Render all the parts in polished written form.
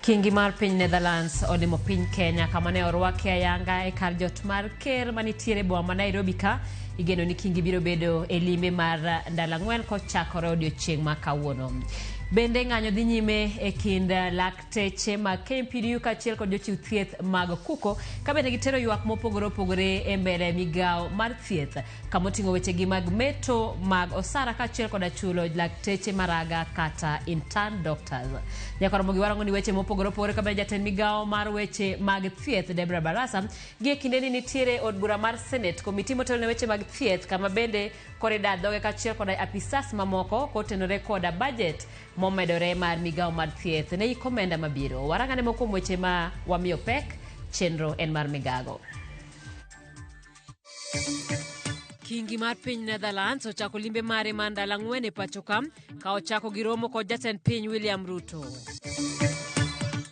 Kingi mar piny Netherlands olimo piny Kenya kama ne orwake ayanga e kar jot mar ker manitiere e boma ma Nairobi ka igeno ni Kingi biro bedo e limbe mar ndalo 4 kochakore odiochieng' ma kawuono. Bende ng'anyo dhi nyime e kind lakteche mag KMPDU kaachiel kod jochiw thieth mag KUKO ka bende gitero ywak mopogore opogore e mbele migawo mar thieth kama oting'o wechegi mag meto mag osara kaachiel koda chulo lakteche maraga kata intern doctors. Nyaka romo gi warango ni weche mopogore opogore ka bende jatend migawo mar weche mag thieth Deborah Barasa gi e kindeni nitiere od bura mar Senate komiti motelo ne weche mag thieth kama bende koro ida dhoge kaachiel koda apisas mamoko kotenore koda budget momedore mar migawo mar thieth ne iko omenda mabiro. Warang'ane moko kuom weche ma wamiyo pek chenro en mar migago. Kingi mar piny Netherlands ochako limbe mare mar ndalo 4 e pacho ka ka ochako gi romo kod jatend piny William Ruto.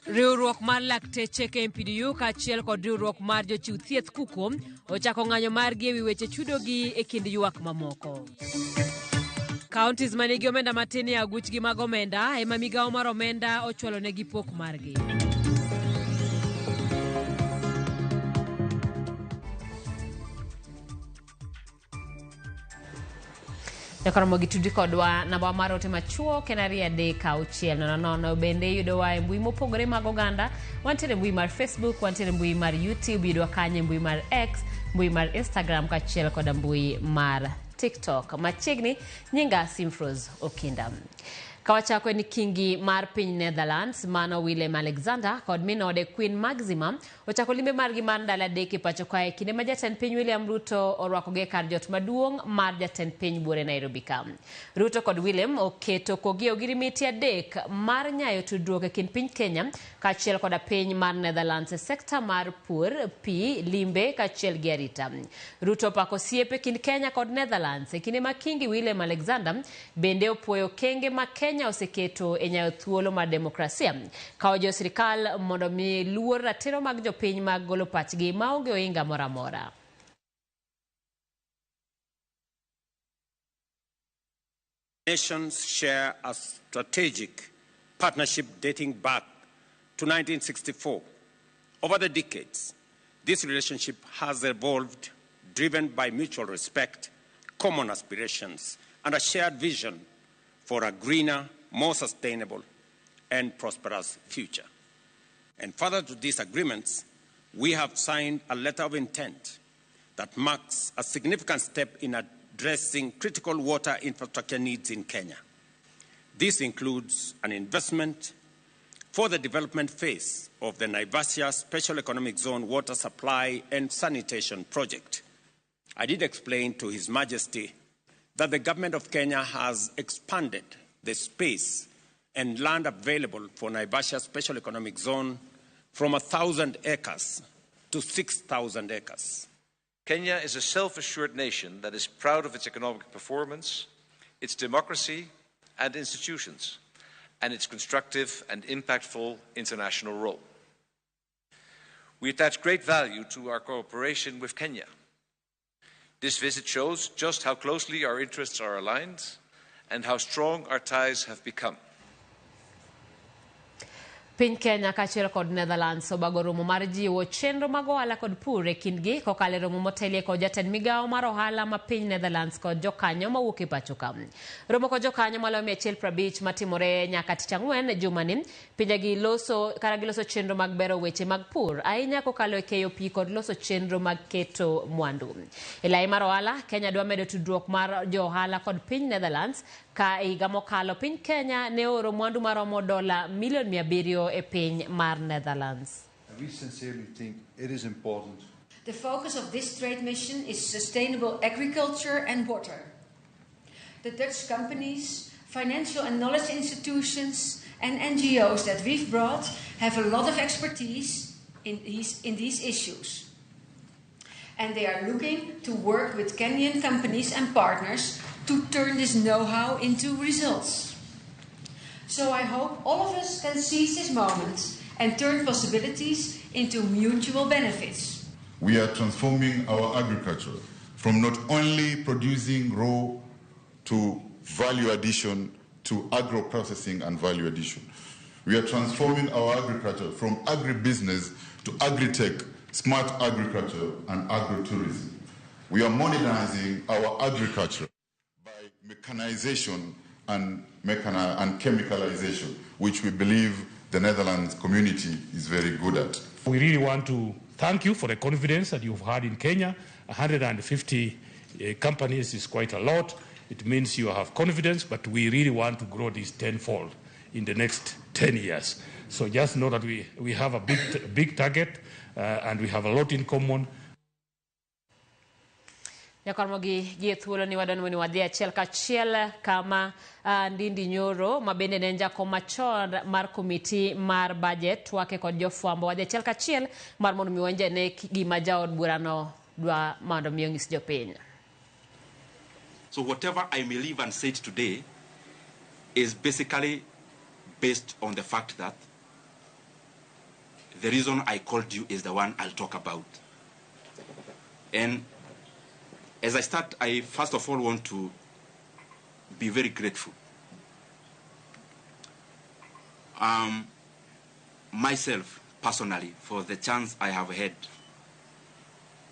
Riwruok mar lakteche KMPDU kaachiel kod riwruok mar jochiw thieth KUKO ochako ng'anyo margi ewi weche chudogi e kind ywak mamoko. Counties manigi omenda matin e aguchgi mag omenda ema migawo mar omenda ochwalo negi pok margi. Nyaka romo gi tudi kodwa namba mar ote machuok en 23600. Bende iyudowa e mbui mopogore mag oganda. Wantiere e mbui mar Facebook, wantiere e mbui mar YouTube, yudwa kanyo e mbui mar X, mbui mar Instagram kaachiel koda mbui mar TikTok. Machiegni nyinga Simfrose Okinda. Kawachako en kingi mar piny Netherlands mano Willem Alexander kod minode Queen Maxima ochako limbe margi mar ndalo 3 e pacho kae kinde ma jatend piny William Ruto orwakogi e kar jot maduong' mar jatend piny buore Nairobi ka. Ruto kod Willem oketo kogi e ogirimiti 3 mar nyayo tudruok e kind piny Kenya kaachiel koda piny mar Netherlands e sekta mar pur, pi, limbe kaachiel gi arita. Ruto opako osiep e kind Kenya kod Netherlands e kinde ma Kingi Willem Alexander bende opuoyo okenge ma Kenya oseketo e nyayo thuolo mar demokrasia ka ojiwo sirikal mondo mi luor ratiro mag jopiny mag golo pachgi maonge ohinga moro amora. Nations share a strategic partnership dating back to 1964. Over the decades, this relationship has evolved, driven by mutual respect, common aspirations, and a shared vision for a greener, more sustainable, and prosperous future. And further to these agreements, we have signed a letter of intent that marks a significant step in addressing critical water infrastructure needs in Kenya. This includes an investment for the development phase of the Naivasha Special Economic Zone Water Supply and Sanitation Project. I did explain to His Majesty that the government of Kenya has expanded the space and land available for Naivasha Special Economic Zone from 1,000 acres to 6,000 acres. Kenya is a self-assured nation that is proud of its economic performance, its democracy and institutions, and its constructive and impactful international role. We attach great value to our cooperation with Kenya. This visit shows just how closely our interests are aligned and how strong our ties have become. Piny Kenya kaachiel kod Netherlands obago romo mar jiwo chenro mag ohala kod pur e kindgi kokalo e romo motelie kod jatend migawo mar ohala ma piny Netherlands kod jokanyo mawuok e pacho ka. Romo kod jokanyo maloyo 150 matimore nyaka tich ang'wen jumani, pinjegi loso kara giloso chenro mag bero weche mag pur ahinya kokalo e keyo pi kod loso chenro mag keto mwandu. E lai mar ohala, Kenya dwa medo tudruok mar jo ohala kod piny Netherlands ka e higa mokalo piny Kenya ne ooro mwandu maromo dola milion 700 e piny mar Netherlands. And we sincerely think it is important. The focus of this trade mission is sustainable agriculture and water. The Dutch companies, financial and knowledge institutions and NGOs that we've brought have a lot of expertise in these issues. And they are looking to work with Kenyan companies and partners to turn this know-how into results. So I hope all of us can seize this moment and turn possibilities into mutual benefits. We are transforming our agriculture from not only producing raw to value addition to agro-processing and value addition. We are transforming our agriculture from agribusiness to agritech, smart agriculture, and agrotourism. We are modernizing our agriculture by mechanization and chemicalization, which we believe the Netherlands community is very good at. We really want to thank you for the confidence that you've had in Kenya. 150 companies is quite a lot. It means you have confidence, but we really want to grow this tenfold in the next 10 years. So just know that we have a big target and we have a lot in common. Nyakarmogi gi thuolo ni wadon ni wadhi achiel kachiel kama Ndindi Nyoro ma bende ne en jakom machon mar komiti mar budget twake kod jofwambo. Wadhi achiel kachiel mar mondo mi wanjene gima jaod burano dwa mondo mi onyis jopiny. So whatever I may leave and say today is basically based on the fact that the reason I called you is the one I'll talk about. And as I start, I first of all want to be very grateful. Myself, personally, for the chance I have had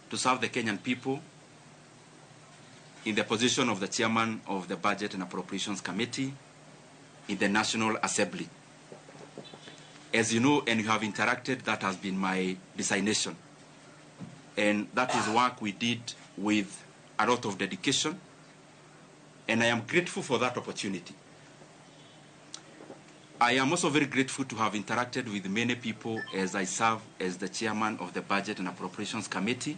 to serve the Kenyan people in the position of the chairman of the Budget and Appropriations Committee in the National Assembly. As you know, and you have interacted, that has been my designation. And that is work we did with a lot of dedication, and I am grateful for that opportunity. I am also very grateful to have interacted with many people as I serve as the chairman of the Budget and Appropriations Committee.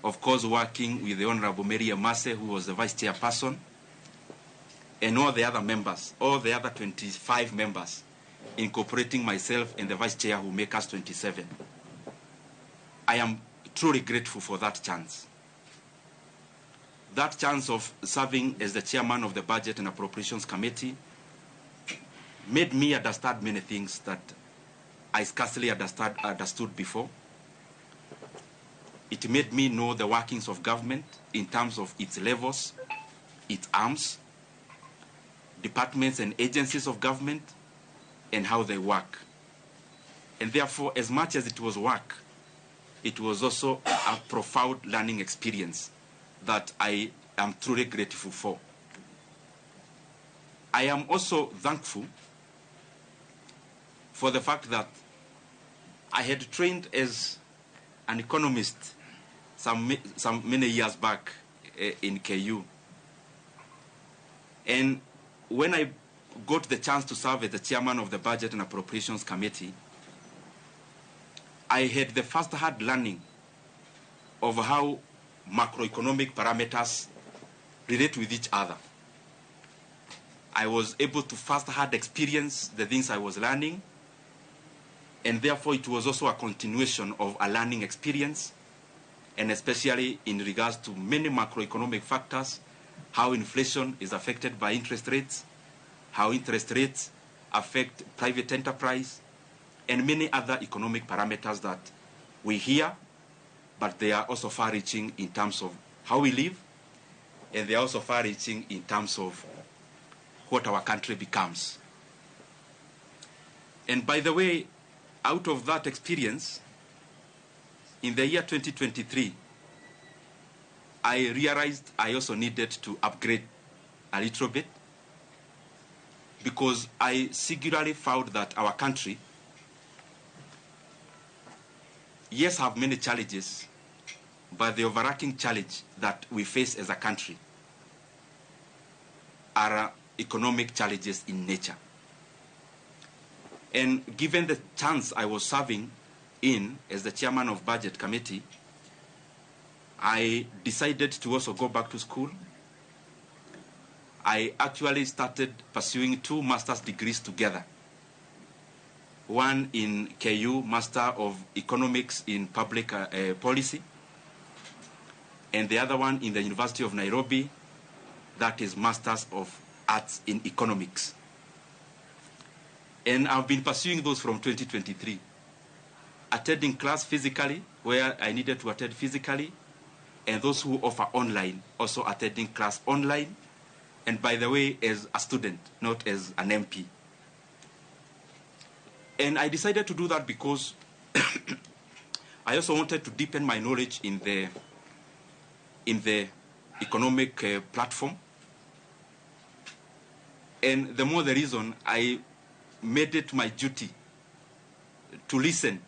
Of course, working with the Honorable Mary Emase, who was the vice chairperson, and all the other members, all the other 25 members, incorporating myself and the vice chair who make us 27. I am truly grateful for that chance. That chance of serving as the chairman of the Budget and Appropriations Committee made me understand many things that I scarcely understood before. It made me know the workings of government in terms of its levels, its arms, departments and agencies of government, and how they work. And therefore, as much as it was work, it was also a profound learning experience that I am truly grateful for. I am also thankful for the fact that I had trained as an economist some many years back in KU. And when I got the chance to serve as the chairman of the Budget and Appropriations Committee, I had the first-hand learning of how macroeconomic parameters relate with each other. I was able to first-hand experience the things I was learning, and therefore it was also a continuation of a learning experience, and especially in regards to many macroeconomic factors, how inflation is affected by interest rates, how interest rates affect private enterprise, and many other economic parameters that we hear, but they are also far-reaching in terms of how we live, and they are also far-reaching in terms of what our country becomes. And by the way, out of that experience, in the year 2023, I realized I also needed to upgrade a little bit, because I singularly found that our country, yes, have many challenges, but the overarching challenge that we face as a country are economic challenges in nature. And given the chance I was serving in as the chairman of Budget Committee, I decided to also go back to school. I actually started pursuing 2 master's degrees together. One in KU, Master of Economics in Public Policy, and the other one in the University of Nairobi, that is Masters of Arts in Economics. And I've been pursuing those from 2023, attending class physically where I needed to attend physically, and those who offer online also attending class online, and by the way, as a student, not as an MP. And I decided to do that because I also wanted to deepen my knowledge in the economic platform. And the more the reason, I made it my duty to listen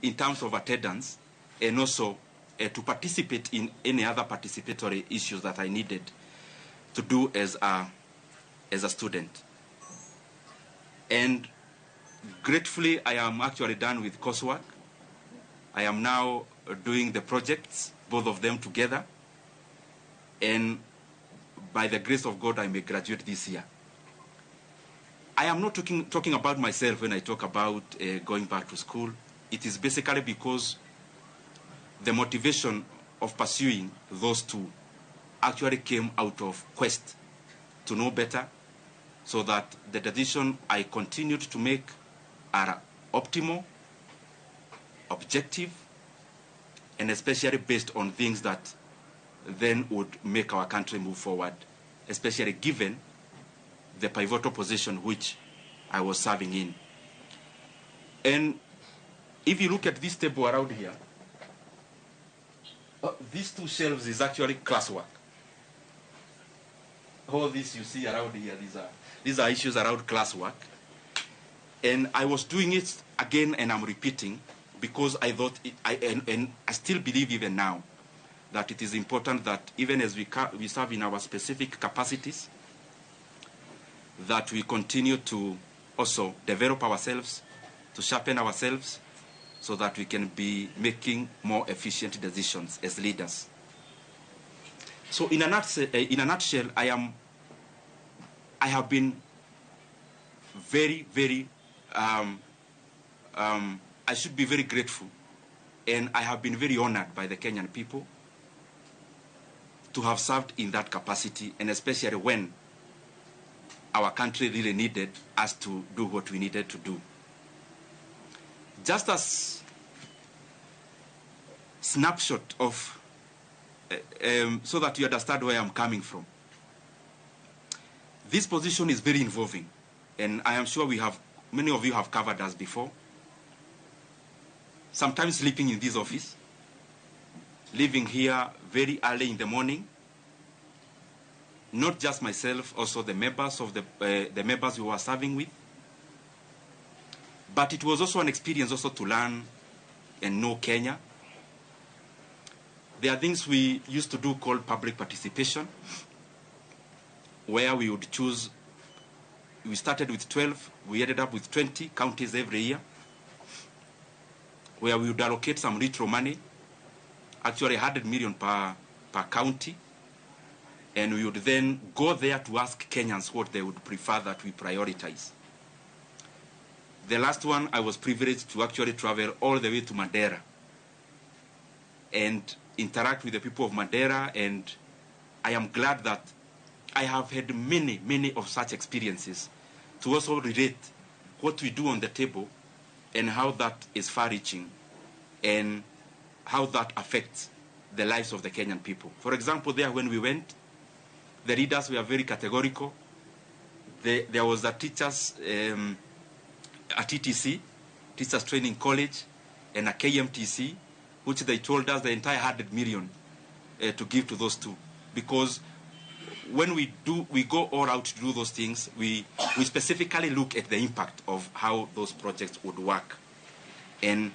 in terms of attendance and also to participate in any other participatory issues that I needed to do as a student. And gratefully, I am actually done with coursework. I am now doing the projects, both of them together. And by the grace of God, I may graduate this year. I am not talking about myself when I talk about going back to school. It is basically because the motivation of pursuing those two actually came out of quest to know better, so that the decision I continued to make are optimal, objective, and especially based on things that then would make our country move forward, especially given the pivotal position which I was serving in. And if you look at this table around here, these two shelves is actually classwork. All this you see around here, these are issues around classwork. And I was doing it again, and I'm repeating, because I thought, and I still believe even now, that it is important that even as we serve in our specific capacities, that we continue to also develop ourselves, to sharpen ourselves, so that we can be making more efficient decisions as leaders. So in a nutshell, I have been very, very, I should be very grateful, and I have been very honored by the Kenyan people to have served in that capacity, and especially when our country really needed us to do what we needed to do. Just as snapshot of, so that you understand where I'm coming from. This position is very involving, and I am sure many of you have covered us before. Sometimes sleeping in this office, leaving here very early in the morning. Not just myself, also the members of the members we were serving with. But it was also an experience also to learn and know Kenya. There are things we used to do called public participation, where we would choose, we started with 12, we ended up with 20 counties every year, where we would allocate some retro money, actually 100 million per county, and we would then go there to ask Kenyans what they would prefer that we prioritize. The last one, I was privileged to actually travel all the way to Mandera and interact with the people of Mandera, and I am glad that I have had many, many of such experiences to also relate what we do on the table and how that is far-reaching and how that affects the lives of the Kenyan people. For example, there when we went, the leaders were very categorical. There was a teachers, a TTC, Teachers Training College, and a KMTC, which they told us the entire 100 million to give to those two. Because when we go all out to do those things, we specifically look at the impact of how those projects would work. And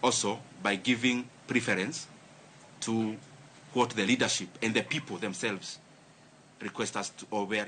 also by giving preference to what the leadership and the people themselves request us to, or were.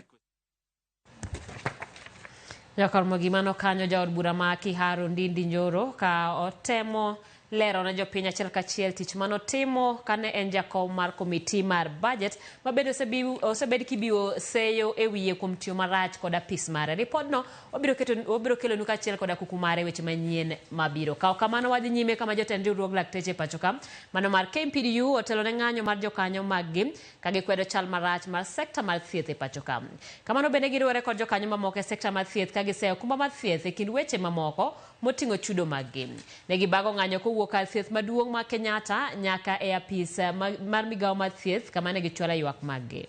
Jakormo gimano kanyo jaod bura ma Kiharu Ndindi Nyoro ka otemo lero ne jopiny achiel kachiel tich manotimo kane en jakom mar komiti mar budget ma bende osebed kibiwo seyo e wiye kuom tiyo marach kod apis mare. Ripodno obiro kelonu kaachiel koda kuku mare weche manyien mabiro. Kaw kamano wadhi nyime kama jotend riwruog lakteche e pacho ka mano mar KMPDU otelo ne ng'anyo mar jokanyo mag-gi ka gikwedo chal marach mar sekta mar thieth e pacho ka. Kamano bende giriwore kod jokanyo mamoko e sekta mar thieth ka giseyo okumba mar thieth e kind weche mamoko moting'o chudo mag-gi. Ne gibago ng'anyo kowuok kar thieth maduong' ma Kenyatta nyaka e apis mar migawo mar thieth kama ne gichwalo ywak mag-gi.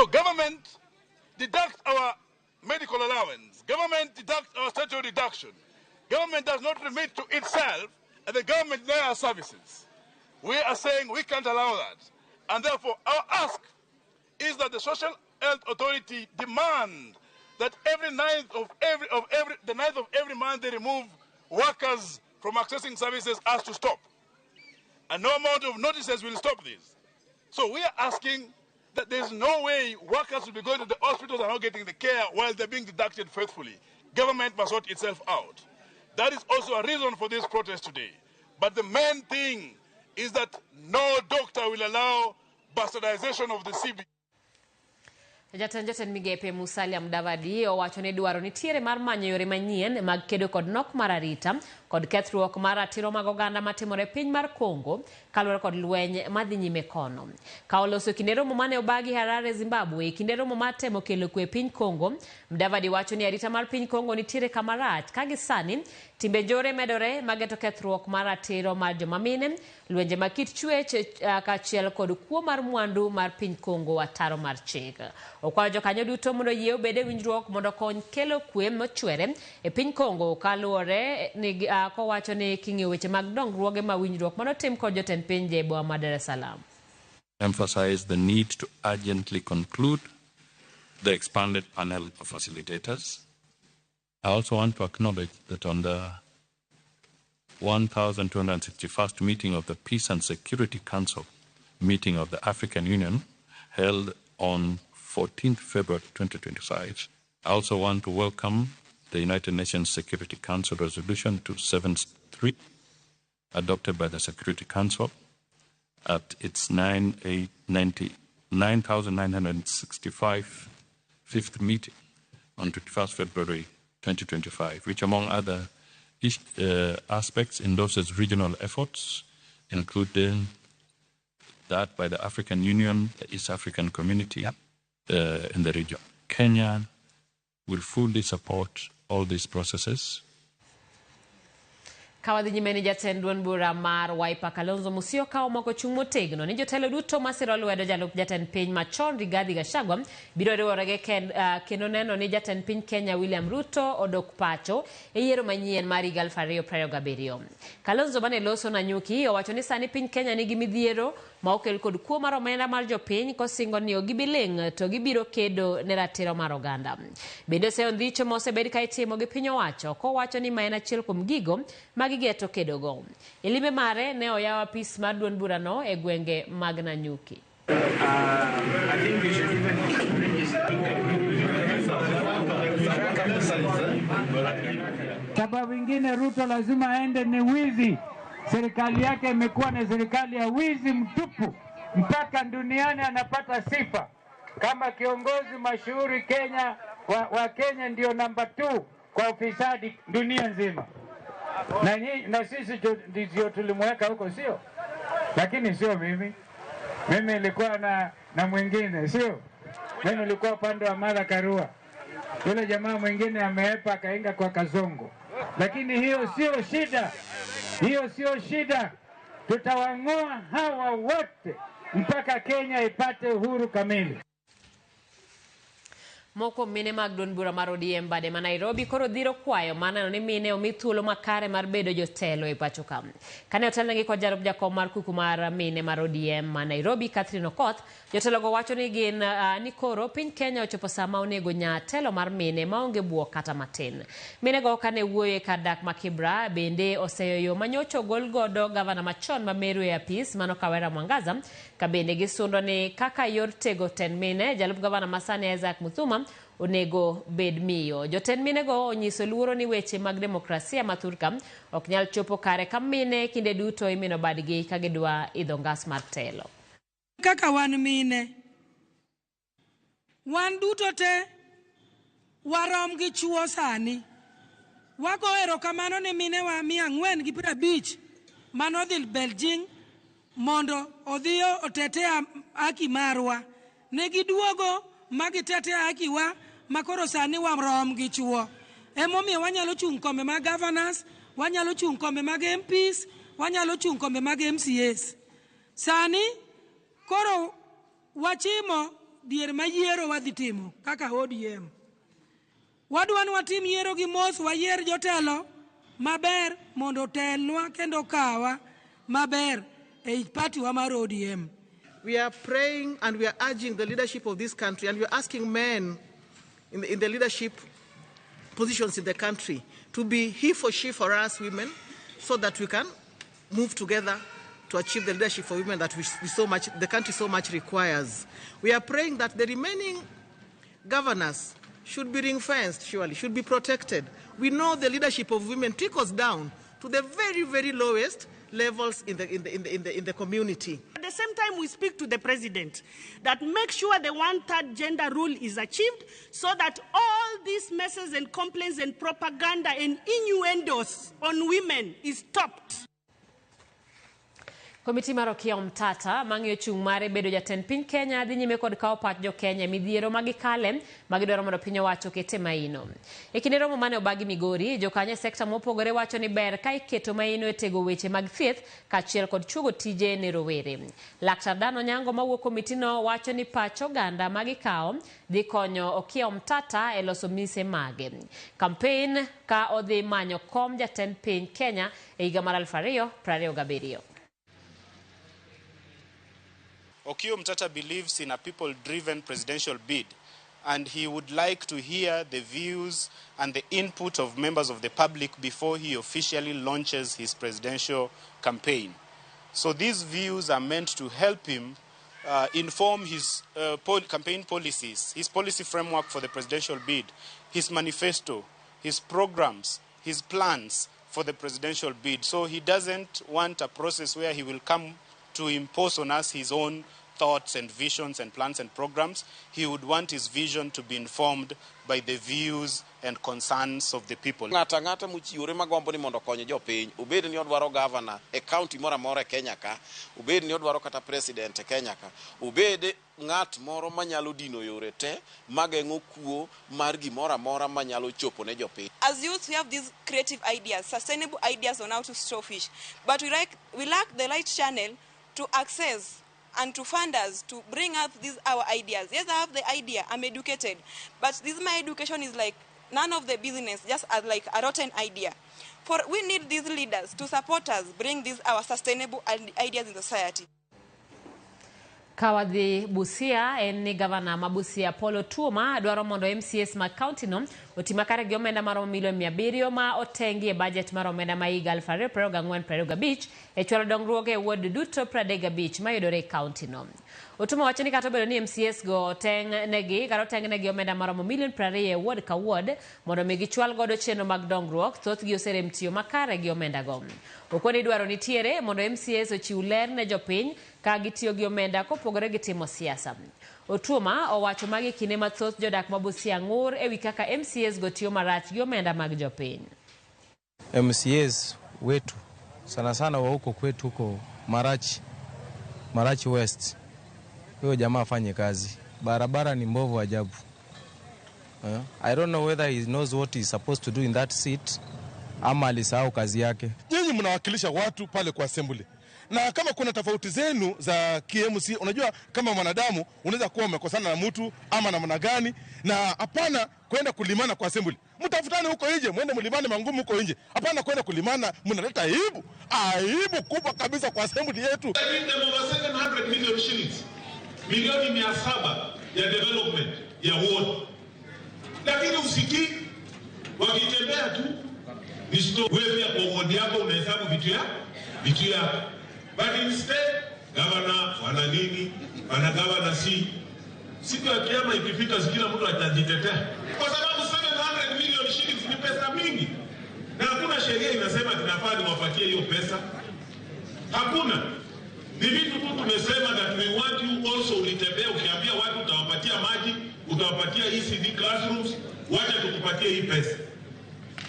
So government deducts our medical allowance. Government deducts our statutory deduction. Government does not remit to itself, and the government deny our services. We are saying we can't allow that. And therefore, our ask is that the Social Health Authority demand that every ninth of every, of every, the ninth of every month they remove workers from accessing services has to stop. And no amount of notices will stop this. So we are asking that there's no way workers will be going to the hospitals and not getting the care while they're being deducted faithfully. Government must sort itself out. That is also a reason for this protest today. But the main thing is that no doctor will allow bastardization of the CB. Jatend jotend migepe Musalia Mudavadi owacho ni dwaro nitiere mar manyo yore manyien mag kedo kod nok mar arita kod kethruok mar ratiro mag oganda matimore e piny mar Congo kaluwore kod lweny madhi nyime kono. Ka oloso kinde romo mane obagi Harare, Zimbabwe, kinde romo mar temo kelo kwe e piny Congo, Mudavadi wacho ni arita mar piny Congo nitiere kama rach ka gi sani timbe njore medore mageto kethruok mar ratiro mar joma mine, lwenje mag kit chwech kaachiel kod kuo mar mwandu mar piny Congo ataro mar chik. Okwayo jokanyo duto mondo oyie obed e winjruok mondo okony kelo kwe mochwere e piny Congo kaluwore ni kowacho ni king'iyo weche mag dongruoge ma winjruok manotim kod jotend pinje e boma ma Dar es Salaam. Emphasize the need to urgently conclude the expanded panel of facilitators. I also want to acknowledge that on the 1261st meeting of the Peace and Security Council meeting of the African Union held on 14th February 2025, I also want to welcome the United Nations Security Council Resolution 273 adopted by the Security Council at its 9,965 fifth meeting on 21st February 2025, which among other aspects endorses regional efforts, including that by the African Union, the East African Community in the region. Kenya will fully support all these processes. Ka wadhi nyime ni jatend duond bura mar Wiper Kalonzo Musyoka omako chung' motegno ni jotelo duto masiro lwedo jalup jatend piny machon Rigathi Gachagua biro riwore gi kendo neno ni jatend piny Kenya William Ruto odok pacho e yiero manyien mar higa 2027. Kalonzo mane loso Nanyuki owacho ni sani piny Kenya nigi midhiero ma okel kod kuo mar omenda mar jopiny kosingo ni ok gibi ling' to gibiro kedo ne ratiro mar oganda. Bende oseyo ndhicho ma osebed ka itimo gi piny owacho kowacho ni ma en achiel kuom gigo ma gigeto kedogo. E limbe mare ne oyawo apis mar duond burano e gwenge mag Nanyuki. I think we should even register. Sababu ingine Ruto lazima aende ni wizi. Serikali yake imekuwa ni serikali ya wizi mtupu, mpaka duniani anapata sifa kama kiongozi mashuhuri Kenya wa Kenya ndio namba 2 kwa ufisadi dunia nzima. Na sisi ndio tulimweka huko, sio? Lakini sio mimi. Mimi nilikuwa na mwingine, sio? Mimi nilikuwa upande wa Martha Karua. Yule jamaa mwingine ameepa akainga kwa Kazongo. Lakini hiyo sio shida. Hiyo sio shida. Tutawang'oa hawa wote mpaka Kenya ipate uhuru kamili. Moko mine mag duond bura mar ODM bade ma Nairobi koro dhiro kwayo mar neno ni mine omi thuolo makare mar bedo jotelo e pacho ka. Kane otelnegi kod jalup jakom mar kuku mar mine mar ODM ma Nairobi Catherine Okoth, jotelogo wacho ni gin ni koro piny Kenya ochopo sama onego nya telo mar mine maonge buok kata matin. Minego kane wuoyo e kar dak ma Kibra bende oseyo yo manyocha ogol godo gavana machon ma Meru e apis mano Kawera Mwangaza, ka bende gisundo ni kaka yor tego tend mine jalup gavana masani Isaac Muthuma onego bed miyo. Jotend minego onyiso luoro ni weche mag demokrasia ma thurka ok nyal chopo kare ka mine kinde duto imino badgi ka gidwa idho ngas mar telo. Kaka wan mine, wan duto te warom gi chuo sani. Wago erokamano ne minewa 450 manodhi Beijing mondo odhi otete haki marwa. Ne giduogo magitete haki wa makoro sani warom gi chuo. Emomiyo wanyalo chung' kombe mag governors, wanyalo chung' kombe mag MPs, wanyalo chung' kombe mag MCAs. Sani koro wachimo dier ma yiero wadhi timo kaka ODM. Wadwa ni watim yiero gi mos, wayier jotelo maber mondo otelnwa kendo kawa maber e party wa mar ODM. We are praying and we are urging the leadership of this country, and we are asking men in the leadership positions in the country to be he for she for us women, so that we can move together to achieve the leadership for women that we so much, the country so much requires. We are praying that the remaining governors should be ring-fenced, surely, should be protected. We know the leadership of women trickles down to the very, very lowest levels in the community. At the same time, we speak to the president that make sure the one-third gender rule is achieved so that all these messes and complaints and propaganda and innuendos on women is stopped. Komiti mar Okiya Omtata mang'iyo chung' mare bedo jatend piny Kenya dhi nyime kod kawo pach jo Kenya e midhiero magikale magidwaro mondo piny owacho okete maino. E kinde romo mane obagi Migori, jokanyo e sekta mopogore wacho ni ber ka iketo maino e tego weche mag thieth kaachiel kod chuogo tije ne rowere. Laktar Dan Onyango mawuok komitino wacho ni pach oganda magikawo dhi konyo Okiya Omtata e loso mise mage. Kampen ka odhi manyo kom jatend piny Kenya e higa mar 2027. Okiya Omtata believes in a people-driven presidential bid, and he would like to hear the views and the input of members of the public before he officially launches his presidential campaign. So these views are meant to help him inform his campaign policies, his policy framework for the presidential bid, his manifesto, his programs, his plans for the presidential bid. So he doesn't want a process where he will come to impose on us his own thoughts and visions and plans and programs. He would want his vision to be informed by the views and concerns of the people. Ng'ato ang'ata mochiwore magombo ni mondo okony jopiny, obed ni odwaro gavana e kaunti moro amora e Kenya ka, obed ni odwaro kata president e Kenya ka, obed ng'at moro manyalo dino yore te mageng'o kuo mar gimoro amora manyalo chopo ne jopiny. As youth, we have these creative ideas, sustainable ideas on how to store fish. But we lack the right channel to access and to fund us to bring up these our ideas. Yes, I have the idea, I'm educated, but this my education is like none of the business, just as like a rotten idea. For we need these leaders to support us, bring these our sustainable ideas in society. Ka wadhi Busia en ni gavana ma Busia Paul Otuoma dwaro mondo MCAs mag kaunti no oti makare gi omenda maromo milion 700 ma otengi e bajet mar omenda ma higa 2024-2025 e chwalo dongruoge e ward duto 35 mayudore e kaunti no. Otuoma wacho ni kata obedo ni MCAs go oteng negi kata oteng negi omenda maromo milion 20 e ward ka ward mondo mi gichwal godo chenro mag dongruok, thothgi oserem tiyo makare gi omenda go. Okoni dwaro nitiere mondo MCAs ochiw ler ne jopiny ka gitiyo gi omenda kopogore gi timo siasa. Otuoma owacho magi e kinde ma thoth jodak ma Busia ng'ur ewi kaka MCAs go tiyo marach gi omenda mag jopiny. MCAs wetu sana sana wa huko kwetu huko Marachi, Marachi West, huyo jamaa afanye kazi. Barabara ni mbovu ajabu. I don't know whether he knows what he's supposed to do in that seat ama alisahau kazi yake. Nyinyi mnawakilisha watu pale kwa assembly, na kama kuna tofauti zenu za kiMCA, unajua kama mwanadamu unaweza kuwa umekosana na mtu ama namna gani, na hapana kwenda kulimana kwa assembly. Mtafutane huko nje, mwende mlimane mangumu huko nje. Hapana kwenda kulimana, mnaleta aibu, aibu kubwa kabisa kwa assembly yetu. I give them over 700 million shillings, milioni 700 ya development ya ward, lakini usikii wakitembea tu ni story. Wewe pia kwa ward yako unahesabu vitu yako, but instead governor wana nini, wana governor si siku ya kiama ikifika, kila mtu atajitetea kwa sababu 700 million shillings ni pesa mingi, na hakuna sheria inasema tunafaa niwapatie hiyo pesa. Hakuna. Ni vitu tu tumesema that we want you also. Ulitembea ukiambia watu utawapatia maji, utawapatia ECD classrooms, wacha tukupatie hii pesa.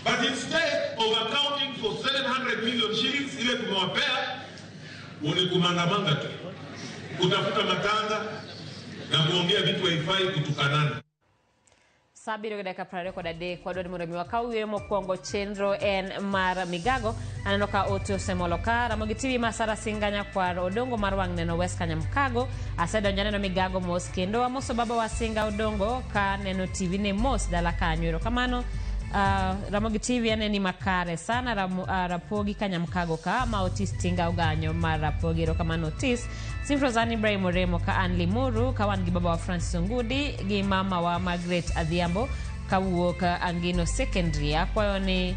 But instead of accounting for 700 million shillings ile tumewapea, ni kumangamanga tu, kutafuta matanga na kuongea vitu haifai, kutukanana. Sa 7:23 wadwaro mondo mi wakaw yweyo mokwongo. Chenro en mar migago. Aneno ka ote osemolo ka Ramogi TV ma Sara Singa nyakwar Odongo mar wang' neno West Kanyamkago. Asedonjo aneno migago mos kendo amoso baba wa Singa Odongo ka neno TV ne mos dala kanyo. Erokamano. Ramogi TV aneni makare sana Rapogi Kanyamkago ka ma Otis Tinga Oganyo mar Rapogi. Erokamano Otis. Simfrozan Ibrahim Oremo ka an Limuru ka wan gi baba wa Francis Ongudi gi mama wa Margaret Adhiambo kawuok Angino Secondary. Akwayo ni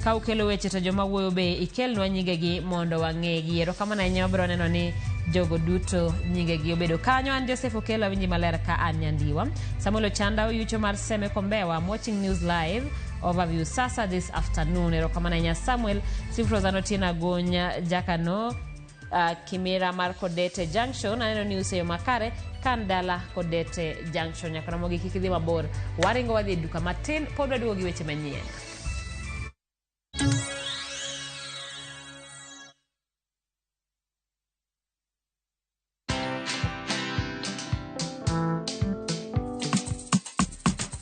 ka ukelo weche to joma wuoyo be ikelnwa nyingegi mondo wang'egi. Erokamano ahinya, wabiro neno ni jogo duto nyingegi obedo kanyo. An Joseph Okelo awinji maler ka an Nyandiwa. Samuel Ochanda Oyucho mar Seme Kombewa. I'm watching news live overview sasa this afternoon. Erokamano ahinya Samuel. Simfrozan Otieno Agonya Jakano Kimira mar Kodete Junction. Aneno news e yo makare kan dala Kodete Junction. Nyaka Ramogi kik idhi mabor. Waringo wadhi e duka matin pod waduogo gi weche manyien.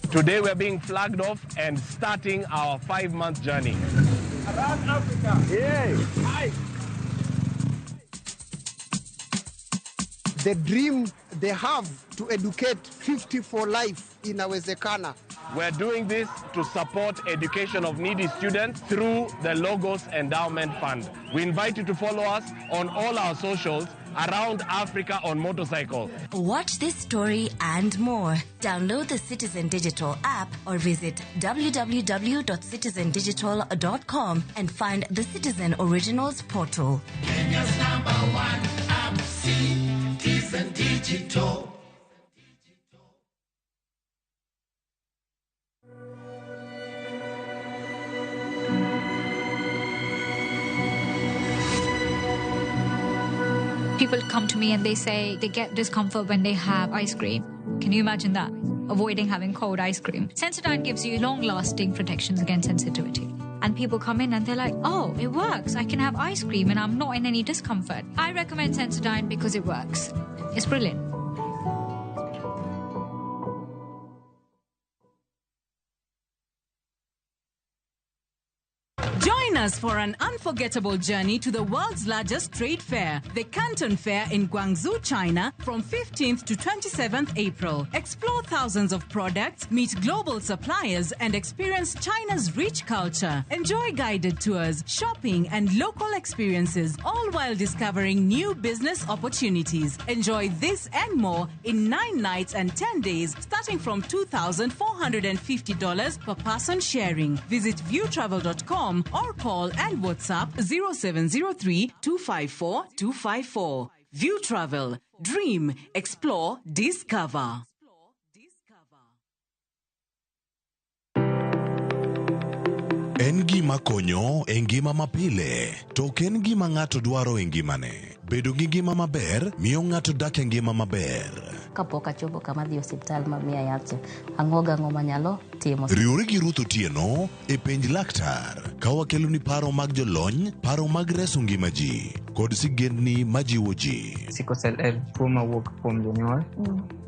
Today we're being flagged off and starting our 5-month journey. Around Africa. Yay! Hi. The dream they have to educate 50 for life inawezekana. We're doing this to support education of needy students through the Logos Endowment Fund. We invite you to follow us on all our socials around Africa on motorcycle. Watch this story and more. Download the Citizen Digital app or visit www.citizendigital.com and find the Citizen Originals portal. Kenya's number one app, Citizen Digital. People come to me and they say they get discomfort when they have ice cream. Can you imagine that? Avoiding having cold ice cream. Sensodyne gives you long-lasting protections against sensitivity. And people come in and they're like, oh, it works. I can have ice cream and I'm not in any discomfort. I recommend Sensodyne because it works. It's brilliant. Join us for an unforgettable journey to the world's largest trade fair, the Canton Fair in Guangzhou, China, from 15th to 27th April. Explore thousands of products, meet global suppliers, and experience China's rich culture. Enjoy guided tours, shopping, and local experiences, all while discovering new business opportunities. Enjoy this and more in 9 nights and 10 days, starting from $2,450 per person sharing. Visit viewtravel.com or call and WhatsApp 0703 254 254. View Travel. Dream, explore, discover. En gima konyo e ngima mapile, to ok en gima ng'ato dwaro e ngimane. Bedo gi ngima maber miyo ng'ato dak e ngima maber. Kapok achopo kama adhi e osiptal ma miya yath cha, ang'o gang'o manyalo timo. Riwri gi Ruth Otieno e penj laktar ka wakeloni paro mag jolony, paro mag reso ngima ji, kod sigendni majiwo ji. Sickle cell en tuo mawuok kuom jonyuol.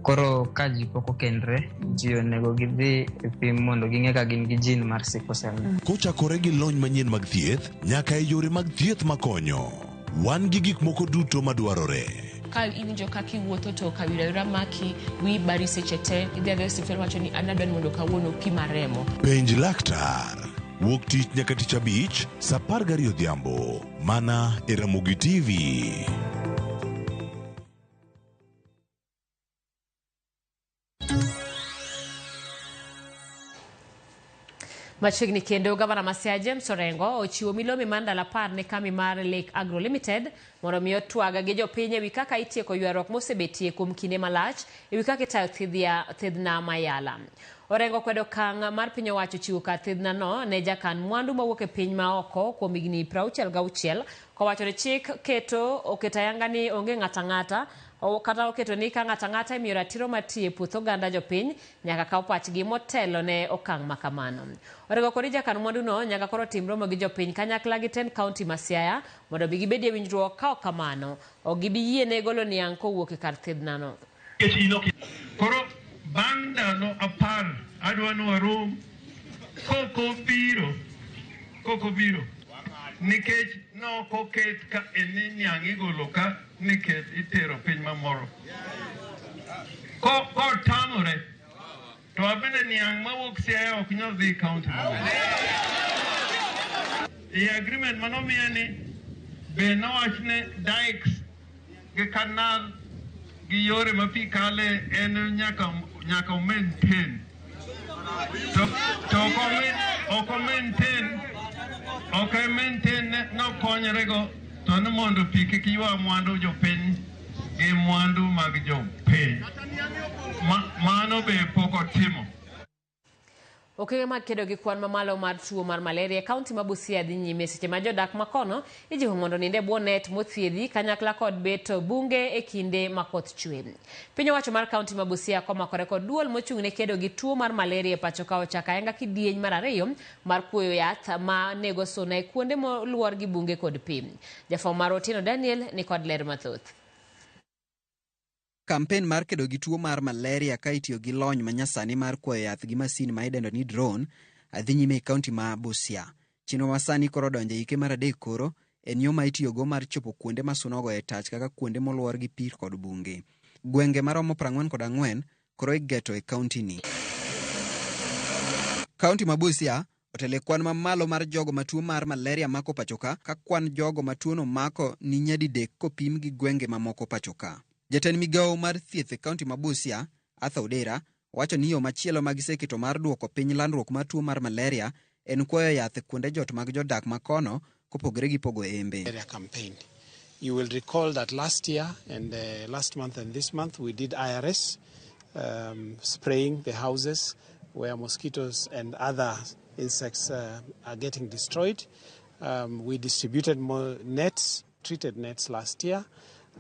Koro ka ji pok okendre, ji onego gidhi e pim mondo ging'e ka gin gi gene mar sickle cell. Kochakore gi lony manyien mag thieth nyaka e yore mag thieth makonyo. Wan gi gik moko duto madwarore. Ka iwinjo kaka iwuotho to kawira wira maki, wiyi bari seche te, idhi adhiya e osiptal wacho ni an adwa ni mondo kawuono pima remo. Penj laktar. Wuok tich nyaka tich abich, sa 12 odhiambo. Mana e Ramogi TV. Machiegni kendo gavana ma Siaya James Orengo ochiwo milome mar ndalo 10 ne kambi mar Lake Agro Limited mondo mi otwag gi jopiny ewi kaka itieko ywaruok mosebetie kuom kinde malach ewi kaka itayo thidhna Mayala. Orengo kwedo okang' mar piny owacho chiwo kar thidhna no ne jakan mwandu mawuok e piny ma oko kuom higni 66 kowacho ni chik keto oketo ayanga ni onge ng'ato ang'ata kata oketo ni ka ng'ato ang'ata imiyo ratiro mar tiyo e puoth oganda jopiny nyaka kaw pachgi motelo ne okang' ma kamano. Orengo kod jakan mwandu no nyaka koro tim romo gi jopiny kanyakla gi tend kaunti ma Siaya mondo bi gibedie winjruok ka ok kamano ok gibi yiene golo niang' kowuok e kar thidhnano. Koro Bang' ndalo 10 adwa ni warom koko biro nikech nokoket ka eni niang' igolo ka nikech itero piny mamoro. Kotamore to abende niang' mawuok Siaya ok nyal dhi kaunti mamoro. E agreement manomiya ni be nowachne dikes gi kanal gi yore ma pi kale en nyaka maintain. To ok maintain nokonyrego to ni mondo pi kik ywa mwandu jopiny gi mwandu mag jopiny. Mano be pok otimo. Okenge mag kedo gi kwan mamalo mar tuo mar malaria e kaunti ma Busia dhi nyime seche ma jodak makono ijiwo mondo onind e bwo net mothiedhi kanyakla kod beto bunge e kinde ma koth chwe. Piny owacho mar kaunti ma Busia komakore kod duol mochung' ne kedo gi tuo mar malaria e pacho ka ochako ayanga kidieny mar 2 mar kuoyo yath ma nego suna e kuonde moluor gi bunge kod pi. Jafwambo mar Otieno Daniel ni kod ler mathoth. Kampen mar kedo gi tuo mar malaria ka itiyo gi lony manyasani mar kuoyo yath gi masin ma idendo ni drone dhi nyime e kaunti ma Busia. Chenro ma sani koro donjo e hike mar 3 koro en yo ma itiyogo mar chopo kuonde ma suna ogoye tach kaka kuonde moluor gi pi kod bunge. Gwenge maromo 44 koro igeto e kaunti ni. Kaunti ma Busia otelo e kwan mamalo mar jogo ma tuo mar malaria mako pachoka ka kwan jogo ma tuono mako ni nyadidek kopim gi gwenge mamoko pachoka. Jatend migawo mar thieth e kaunti ma Busia, Arthur Odera, wacho ni yo machielo ma giseketo mar duoko piny landruok mar tuo mar malaria en kuoyo yath e kuonde jot mag jodak makono kopogore gi pogo embe. Campaign. You will recall that last year and last month and this month we did IRS, spraying the houses where mosquitoes and other insects are getting destroyed. We distributed more nets, treated nets last year.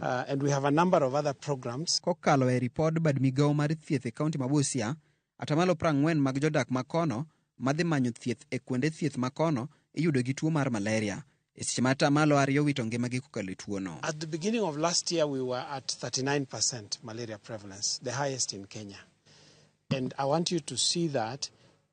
And we have a number of other programs. Kokalo e ripod bad migawo mar thieth e kaunti ma Busia, atamalo 40 mag jodak makono madhi manyo thieth e kuonde thieth makono iyudo gi tuo mar malaria. E seche ma atamalo 2 wito ngimagi kokalo e tuono. At the beginning of last year we were at 39% malaria prevalence, the highest in Kenya. And I want you to see that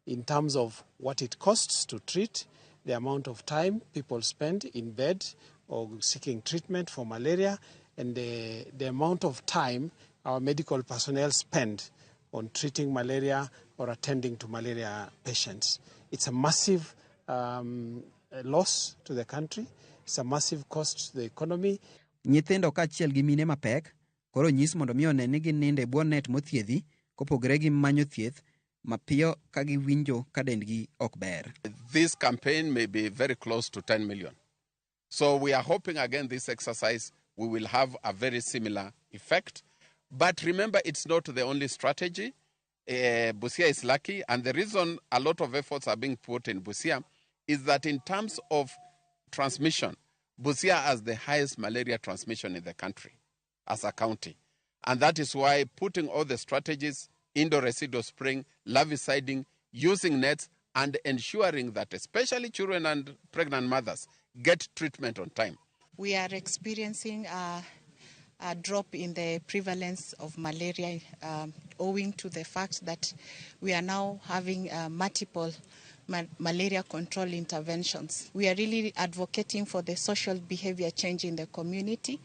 in terms of what it costs to treat, the amount of time people spend in bed or seeking treatment for malaria, and the amount of time our medical personnel spend on treating malaria or attending to malaria patients. It's a massive loss to the country. It's a massive cost to the economy. Nyithindo kaachiel gi mine mapek koro nyis mondo mi one ni ginindo e bwo net mothiedhi kopogore gi manyo thieth mapiyo ka giwinjo ka dendgi ok ber. This campaign may be very close to 10 million. So we are hoping again this exercise we will have a very similar effect. But remember, it's not the only strategy. Busia is lucky, and the reason a lot of efforts are being put in Busia is that in terms of transmission, Busia has the highest malaria transmission in the country as a county. And that is why putting all the strategies, indoor residual spraying, larviciding, using nets, and ensuring that especially children and pregnant mothers get treatment on time. We are experiencing a drop in the prevalence of malaria owing to the fact that we are now having multiple malaria control interventions. We are really advocating for the social behavior change in the community.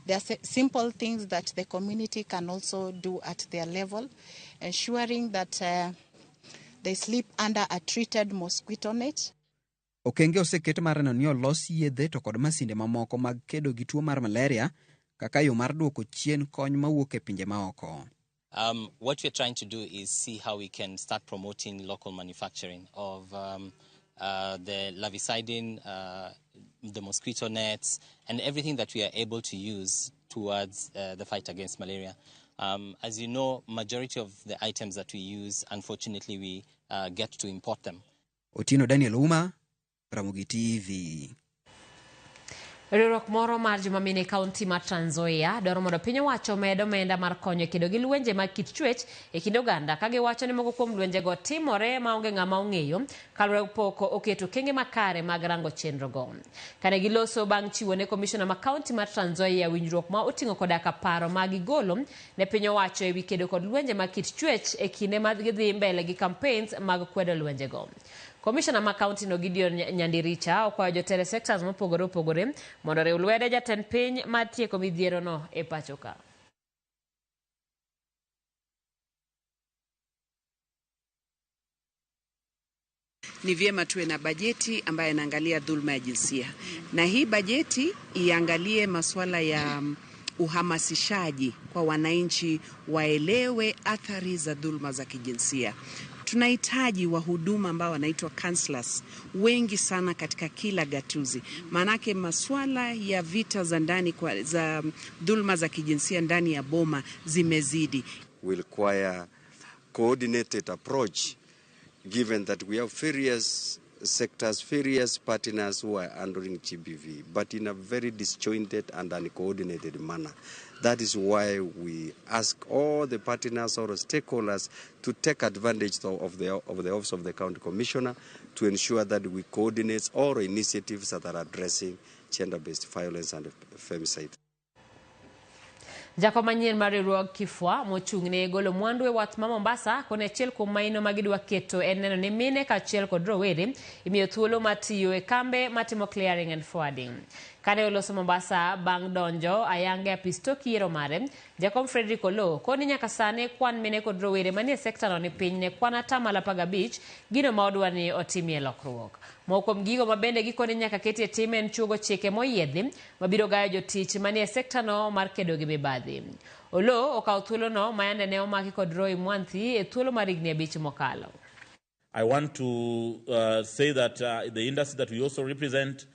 There are simple things that the community can also do at their level, ensuring that they sleep under a treated mosquito net. Okenge oseket mar neno ni olos yedhe to kod masinde mamoko mag kedo gi tuo mar malaria kaka yo mar duoko chien kony mawuok e pinje maoko. What we're trying to do is see how we can start promoting local manufacturing of the larviciding, the mosquito nets, and everything that we are able to use towards the fight against malaria. As you know, majority of the items that we use, unfortunately, we get to import them. Otieno Daniel Uma, Ramogi TV. Riwruok moro mar joma mine e kaunti mar Trans Nzoia dwaro mondo piny owacho omed omenda mar konyo e kedo gi lwenje mag kit chwech e kind oganda ka giwacho ni moko kuom lwenjego timore maonge ng'ama ong'eyo kaluwore pok oketo okenge makare mag rango chenrogo. Kane giloso bang' chiwo ne komishona ma kaunti mar Trans Nzoia winjruok ma oting'o koda ka paro ma gigolo ne piny owacho ewi kedo kod lwenje mag kit chwech e kinde ma gidhi mbele gi campaigns mag kwedo lwenjego. Komishona ma kaunti no Gideon Nyandiricha okwayo jotelo e sectors mopogore opogore mondo oriw lwedo jatend piny mar tieko midhierono e pacho ka. Ni vyema tuwe na bajeti ambayo inaangalia dhulma ya jinsia, na hii bajeti iangalie masuala ya uhamasishaji kwa wananchi waelewe athari za dhulma za kijinsia. Tunahitaji wahuduma ambao wanaitwa counselors wengi sana katika kila gatuzi, maanake masuala ya vita za ndani za dhulma za kijinsia ndani ya boma zimezidi. We require coordinated approach given that we have various sectors, various partners who are handling GBV, but in a very disjointed and uncoordinated manner. That is why we ask all the partners or stakeholders to take advantage of the Office of the County Commissioner to ensure that we coordinate all initiatives that are addressing gender-based violence and femicide. Jakom manyien mar riwruog Kifwa mochung' ne golo mwandu e wath ma Mombasa koni achiel kuom maino ma gidwa keto en neno ni mine kaachiel kod rowere imiyo thuolo mar tiyo e kambe matimo clearing and forwarding. Kane oloso Mombasa bang' donjo ayanga e apis tok yiero mare, Jakom Frederick Oloo koni nyaka sani kwan mine kod rowere manie sekta no ni piny ne kwan 15% gino ma odwa ni otimie lokruok. Moko kuom gigo ma bende gikoni nyaka ketie tim en chuogo chike moyiedhi mabiro gayo jotich manie sekta no mar kedo gi mibadhi. Oloo okawo thuolono ma yande ne omaki kod Roy Mwanthi e thuolo mar higni 5 mokalo. I want to say that the industry that we also represent,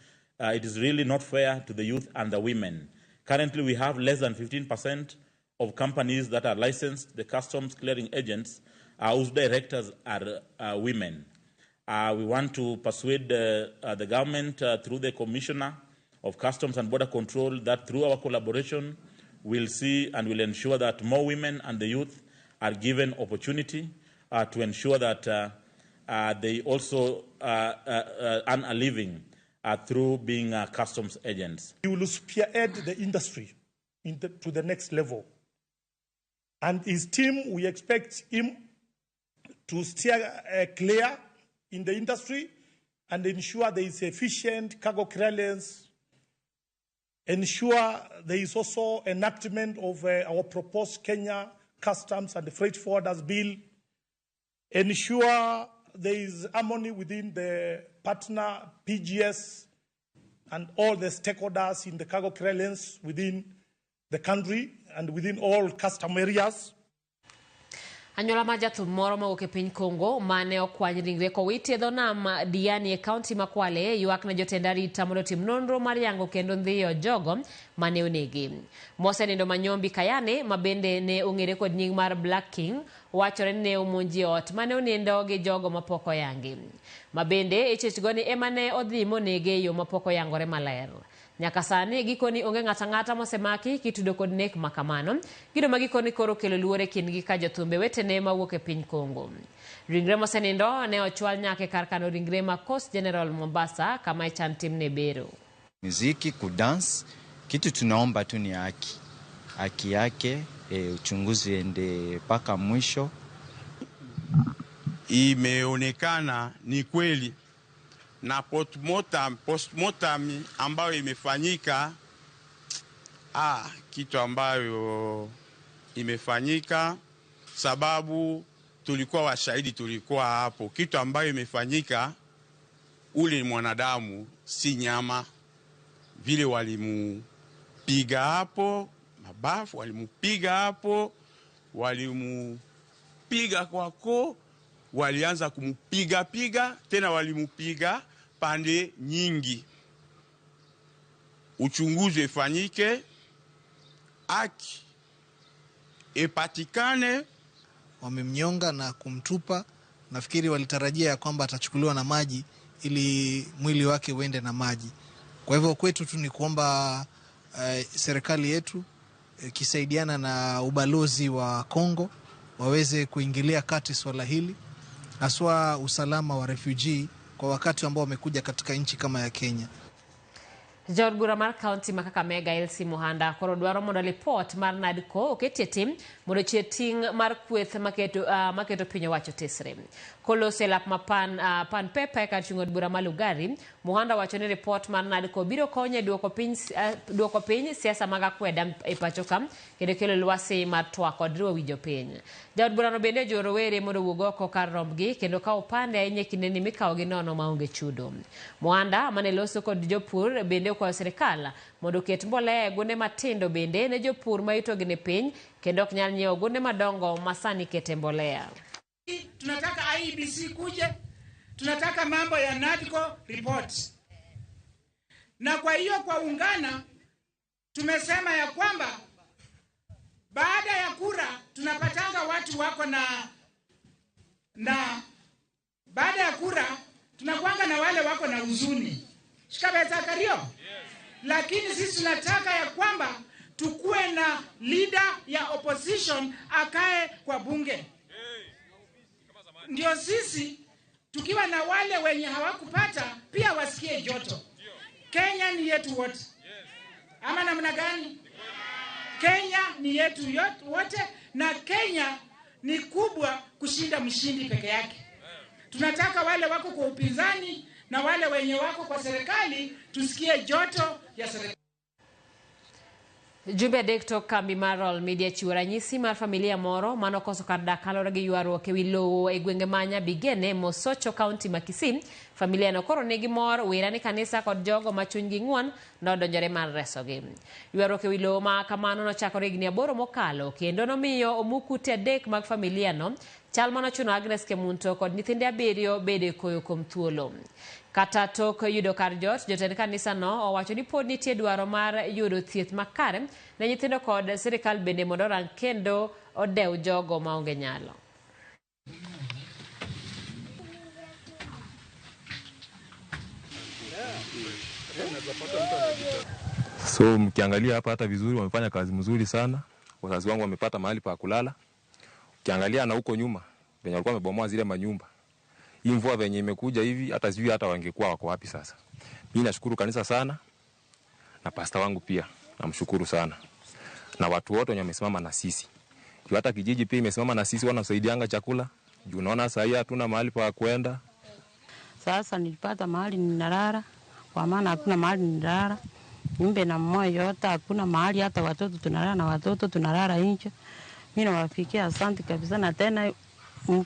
it is really not fair to the youth and the women. Currently, we have less than 15% of companies that are licensed, the customs clearing agents, whose directors are women. We want to persuade the government through the Commissioner of Customs and Border Control that through our collaboration, we'll see and we'll ensure that more women and the youth are given opportunity to ensure that they also earn a living through being customs agents. He will spearhead the industry to the next level. And his team, we expect him to steer clear in the industry and ensure there is efficient cargo clearance, ensure there is also enactment of our proposed Kenya Customs and Freight Forwarders Bill, ensure there is harmony within the partner PGS and all the stakeholders in the cargo clearance within the country and within all custom areas. Anyuola mar jathum moro mowuok e piny Congo mane okwany ringre kowiti e dho nam Diani e kaunti ma Kwale ywak ne jotend arita mondo otim nonro mar yango kendo ndhiyo jogo mane onegi. Mosenindo Manyombi Kayane ma bende ne ong'ere kod nying mar Black King wachore ni ne omonji e ot mane onindo gi jogo mapok oyangi. Ma bende ichich go ni ema ne odhi monege e yo mapok oyangore maler. Nyaka sani gikoni onge ng'ato ang'ata mosemaki kitudo kod nek makamano. Gino ma gikoni koro kelo luoro e kindgi ka jothumbe wetene mawuok e piny Congo. Ringre mosenindo ne ochwal nyaka e kar kano ringre ma Coast General Mombasa kama ichan timne bero. Muziki kudance, kitu tunaomba tu ni haki. Haki yake, uchunguzi ende mpaka mwisho. Imeonekana ni kweli na postmortem ambayo imefanyika, kitu ambayo imefanyika, sababu tulikuwa washahidi, tulikuwa hapo. Kitu ambayo imefanyika, ule mwanadamu si nyama. Vile walimupiga hapo mabafu, walimupiga hapo, walimupiga kwa koo, walianza kumupiga piga, tena walimupiga pande nyingi. Uchunguzi ifanyike, haki ipatikane. Wamemnyonga na kumtupa. Nafikiri walitarajia ya kwamba atachukuliwa na maji ili mwili wake uende na maji. Kwa hivyo kwetu tu ni kuomba serikali yetu ikisaidiana na ubalozi wa Kongo waweze kuingilia kati swala hili, haswa usalama wa refugee kwa wakati ambao wamekuja katika nchi kama ya Kenya. Jaod bura mar kaunti ma Kakamega Elsie Muhanda koro dwaro mondo lipot mar NADCO oketie tim mondo ochier ting' mar kweth maketo piny owacho tesre. Koloso e lap ma pan pepa e kar chung' od bura ma Lugari, Muhanda wacho ni ripot mar NADCO biro konyo e duoko piny siasa mag akweda e pacho ka kendo kelo lwasi mar twak kod riwo wi jopiny. Jaod burano bende ojiwo rowere mondo owuog oko kar rombgi kendo kawo opande ahinya e kindeni mikawogi nono maonge chudo. Muhanda mane loso kod jopur bende okwayo sirikal mondo oket mbolea e gunde matindo bende ne jopur ma yutogi ni piny kendo ok nyal nyiewo gunde madongo ma sani kete mbolea. Tunataka IEBC kuje, tunataka mambo ya NADCO report. Na kwa hiyo kwa ungana tumesema ya kwamba baada ya kura tunapatanga watu wako na baada ya kura tunakuanga na wale wako na huzuni. Shikabeza kario? Yes. Lakini sisi tunataka ya kwamba tukue na leader ya opposition akae kwa bunge. Ndio sisi tukiwa na wale wenye hawakupata pia wasikie joto. Kenya ni yetu wote. Ama namna gani? Kenya ni yetu wote na Kenya ni kubwa kushinda mshindi peke yake. Tunataka wale wako kwa upinzani na wale wenye wako kwa serikali tusikie joto ya serikali. Jumbe adek tok kambi mar Royal Media chiwo ranyisi mar familia moro manokoso kar dak kaluwore gi ywaruok ewi lowo e gwenge ma Nyabigene, Mosocho, kaunti ma Kisii. Familia no koro nigi mor wera ni kanisa kod jogo ma chunygi ng'won nodonjore mar resogi. Ywaruok ewi lowo ma kamano nochakore higni 8 mokalo kendo nomiyo omuk ute 3 mag familia no, chal manochuno Agnes Kemunto kod nyithinde 7 bedo e koyo kuom thuolo. Kata tok yudo kar jot, jotend kanisa no owacho ni pod nitie dwaro mar yudo thieth makare ne nyithindo kod sirikal bende mondo orang kendo odew jogo maonge nyalo. So mkiangalia hapa hata vizuri wamefanya kazi mzuri sana. Wazazi wangu wamepata mahali pa kulala. Ukiangalia na huko nyuma venye walikuwa wamebomoa zile manyumba. Hii mvua venye imekuja hivi hata sijui hata wangekuwa wako wapi sasa. Mimi nashukuru kanisa sana na pastor wangu pia namshukuru sana. Na watu wote wenye wamesimama na sisi. Juu hata kijiji pia imesimama na sisi, wanasaidianga chakula. Juu unaona sasa hatuna mahali pa kwenda. Sasa nilipata mahali ninalala, kwa maana hakuna mahali ninalala. Nyumba na moyo yote hakuna mahali, hata watoto tunalala na watoto tunalala nje. Mimi nawafikia asante kabisa na tena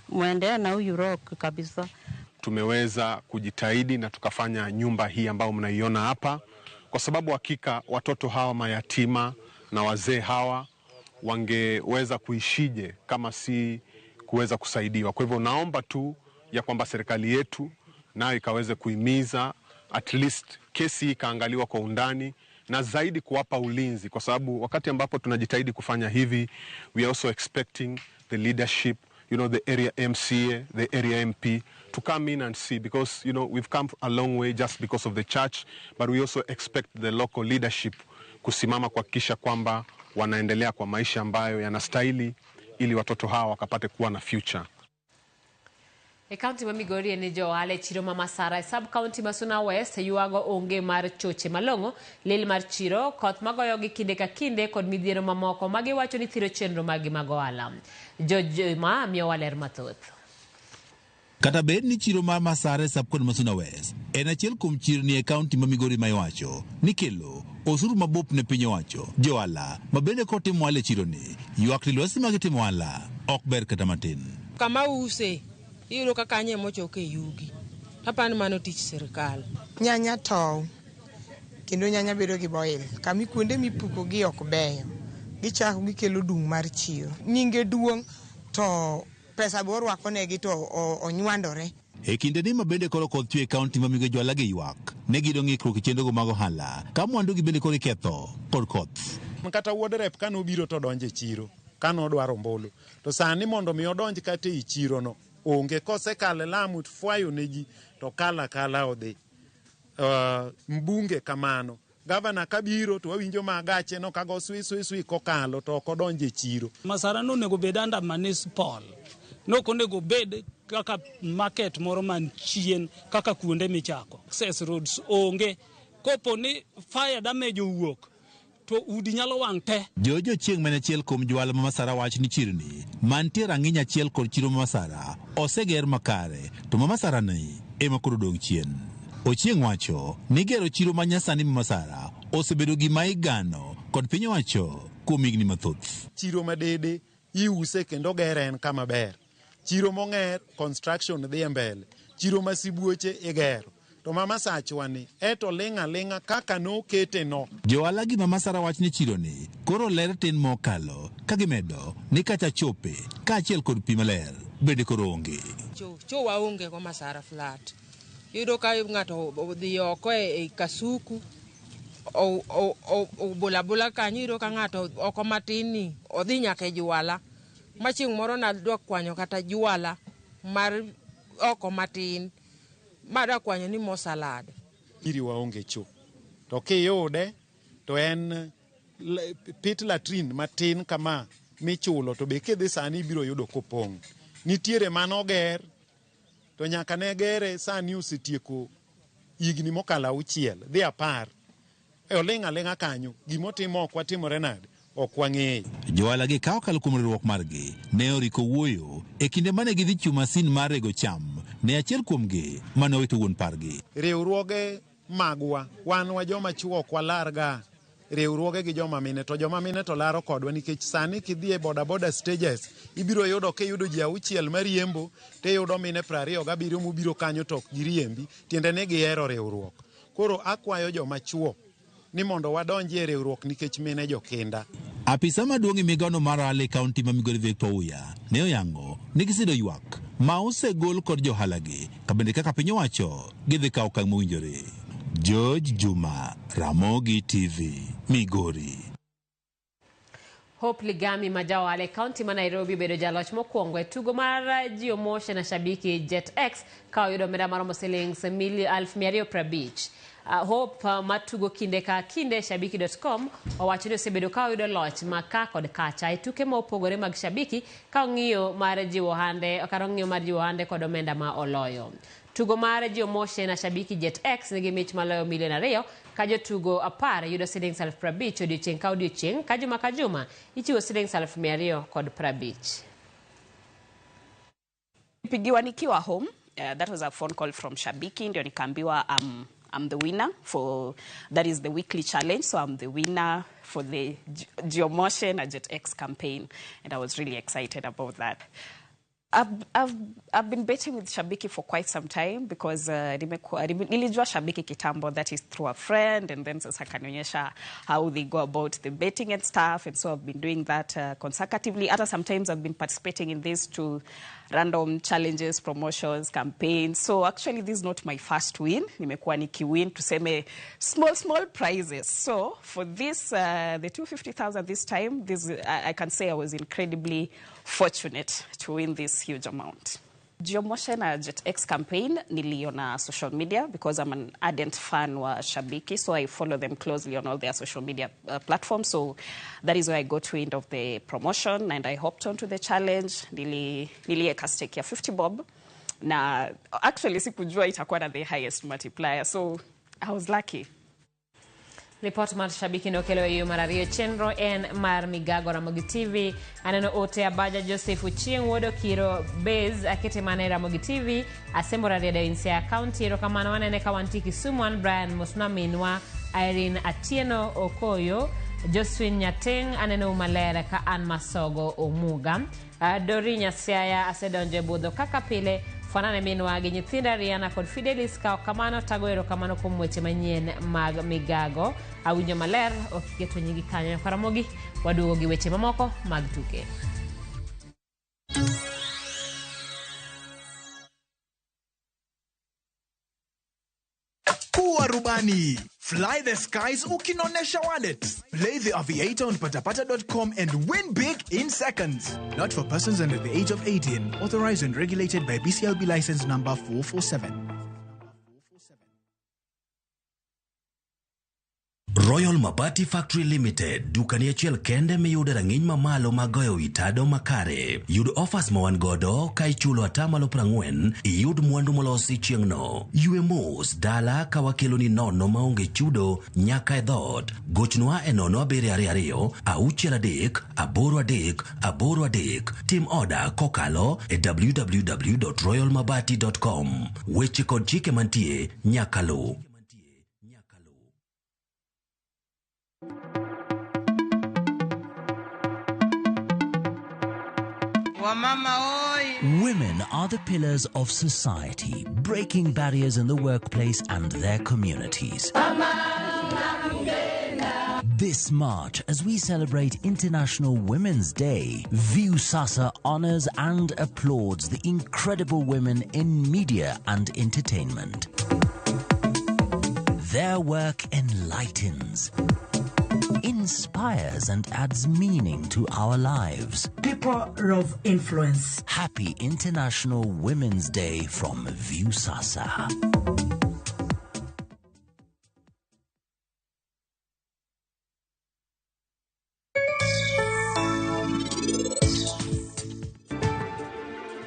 muendelee na huyu rock kabisa. Tumeweza kujitahidi na tukafanya nyumba hii ambayo mnaiona hapa, kwa sababu hakika watoto hawa mayatima na wazee hawa wangeweza kuishije kama si kuweza kusaidiwa. Kwa hivyo naomba tu ya kwamba serikali yetu nayo ikaweze kuhimiza at least kesi ikaangaliwa kwa undani na zaidi kuwapa ulinzi, kwa sababu wakati ambapo tunajitahidi kufanya hivi, we are also expecting the leadership, you know, the area MCA, the area MP to come in and see, because, you know, we've come a long way just because of the church, but we also expect the local leadership kusimama kuhakikisha kwamba wanaendelea kwa maisha ambayo yanastahili ili watoto hawa wakapate kuwa na future. E kaunti ma Migori en jo ohala e chiro ma Masara e sub kaunti ma Suna West ywago onge mar choche malong'o, lil mar chiro, koth magoyogi kinde ka kinde kod midhiero mamoko magiwacho ni thiro chenro maggi mag ohala. Jojima miyowa ler mathoth. Kata bed ni chiro mar Masara e sub kaunti ma Suna West en achiel kuom chirni e kaunti ma Migori ma iwacho ni kelo osuru mabup ne piny owacho, jo ohala ma bende kotimo ohala e chironi ywak ni lwasi magitimo ohala ok ber kata matin. Kama use iyudo ka kanye mochoke yugi, tapani mano tich sirikal. Nyanya tow kendo nyanya bedo gi boil, kama kuonde mipuko gi ok beyo, gichako gikelo dung' mar chiro. Nyinge duong' to pesa be orwako negi to onywandore. E kinde ni ma bende koro koth chwe e kaunti ma Migori, johala gi ywak ne giyudo ng'ikruok e chenrogo mag ohala ka mwandugi bende koro iketho kod koth. Kata wuod rep kanobiro to odonjo e chiro kanodwaro ombulu, to sani mondo mi odonj kata ei chirono onge, kosekalo e Lamu to fwayo ne ji to kala kala odhi. Mbunge kamano. Gavana kabiro to wawinjo ma gache no kago swi swi swi kokalo to ok odonje e chiro. Masara no onego bed under municipal. Nok onego bed kaka market moro man chien kaka kuonde michako. Access roads onge. Kopo ni fire damage owuok to udi nyalo wang' te. Jojo Chieng' mane achiel kuom jwala ma Masara wach ni chirni mantie rang'iny achiel kod chiro ma Masara oseger makare to ma Masara ni ema koro odong' chien. Ochieng' wacho ni gero chiro ma nyasani ma Masara osebedo gima igano kod piny owacho kuom higni mathoth. Chiro ma Dede iuse kendo ogere en kama ber. Chiro mong'er construction dhi e mbele. Chiro ma Sibuoche igero. To ma Masachwa ni eto ling' aling'a kaka nokete no. Johala gi ma Masara wach ni chironi koro ler tin mokalo ka gimedo ni kata chope kaachiel kod pi maler bende koro onge. Cho, cho waonge go Masara flat. Iyudo ka ng'ato odhi oko e kasuku obola bola kanyo, iyudo ka ng'ato oko matin ni odhi nyaka e juala. Ma chieng' moro nadwa kwanyo kata juala mar oko matin madwa kwanyo ni mo salad. Iri waonge cho. To kiyude to en pit latrine matin kama michulo to be kidhi sani ibiro yudo kopong'. Nitiere manoger to nyaka ne gere sani osetieko higni mokalo 6 dhi 10. E oling' aling'a kanyo, gimotimo ok watimore nade? Ok wang'eyo. Johala gi ka okalo kuom riwruok margi ne oriko wuoyo e kinde mane gidhi chiwo masin mar rego cham ne achiel kuomgi mane owito wuon pargi. Riwruoge magwa, wan wa joma chuo ok walarga riwruoge gi joma mine, to joma mine to laro kodwa nikech sani kidhi e boda boda stages ibiro yudo kiyudo ji 6 mariembo tiyudo mine 27 mobiro kanyo to ok giriembi, tiende ni gihero riwruok. Koro akwayo joma chuo ni mondo wadonji e riwruok nikech mine jokinda. Apisa maduong' e migawono mar ohala e kaunti ma Migori Victor Ouya ne oyango ni gisedo ywak ma osegol kod johalagi ka bende kaka piny owacho gidhi kawo okang' mowinjore. George Juma, Ramogi TV, Migori. Hope Ligami ma ja ohala e kaunti ma Nairobi obedo jaloch mokwongo e tugo mar Jiomoshe na Shabiki Jet X ka oyudo omenda maromo silings 250,000. Hope matugo kinde ka kinde shabiki.com owacho ni osebedo ka oyudo loch ma ka kod kacha e tuke ma opogore mag Shabiki ka ong'iyo mar jiwo ohande kar ong'iyo mar jiwo ohande kod omenda ma oloyo. Tugo mar Jiomoshe na Shabiki Jet X nigi mich maloyo milion 2 ka jotugo 10 yudo silings 50,000 odiochieng' ka odiochieng' ka juma ka juma ichiwo silings 250,000. Pigiwa nikiwa home. That was a phone call from Shabiki, ndio nikaambiwa I'm the winner for, that is the weekly challenge, so I'm the winner for the Jiomoshe na Jet X campaign, and I was really excited about that. I've been betting with Shabiki for quite some time because nilijua Shabiki kitambo, that is through a friend, and then sasa akanionyesha how they go about the betting and stuff, and so I've been doing that consecutively. Other sometimes I've been participating in these two random challenges, promotions, campaigns. So actually this is not my first win. Nimekuwa nikiwin tuseme small prizes. So for this, the 250,000 this time, I can say I was incredibly fortunate to win this huge amount. Jiomoshe na Jet X campaign niliona social media because I'm an ardent fan wa Shabiki, so I follow them closely on all their social media platforms. So that is where I got wind of the promotion and I hopped onto the challenge. Nilieka stake ya 50 bob. Na actually sikujua itakuwa na the highest multiplier, so I was lucky. Report mar Shabiki nokelo e yo mar ariyo chenro en mar Migago Ramogi TV. Aneno ote Abaja Joseph Ochieng' wuod Okiro Bez akete mana e Ramogi TV. Asembo Rarieda in Siaya County. Erokamano wanene ka wantie Kisumu an Brian Mosna minwa Irene Atieno Okoyo Josephine Nyateng' aneno maler ka an Masogo Omuga. Dori Nyasiaya asedonjo e budho kaka pile. Fanane minwa gi nyithinda Rihanna kod Fidelis ka kamano tago erokamano kuom weche manyien mag Migago. Awinjo maler ok iketo nyingi kanyo. Karamogi waduogo gi weche mamoko mag tuke. Kuwa rubani. Fly the skies ukinonesha wallet. Play the Aviator on patapata.com and win big in seconds. Not for persons under the age of 18. Authorized and regulated by BCLB license number 447. Royal Mabati Factory Limited, dukani achiel kende miyude rang'iny mamalo mag goyo wi tado makare. Yud offers ma wan godo ka ichulo atamalo 40 iyud mwandu molosi chieng'no. Ywe mos dala ka wakeloni nono maonge chudo nyaka e dhoot. Gochnwa e 0722 63 83 83. Tim oda kokalo e www.royalmabati.com. Weche kod chike mantie nyaka luw. Women are the pillars of society, breaking barriers in the workplace and their communities. This March, as we celebrate International Women's Day, Viusasa honors and applauds the incredible women in media and entertainment. Their work enlightens, inspires, and adds meaning to our lives. People of influence. Happy International Women's Day from Viusasa.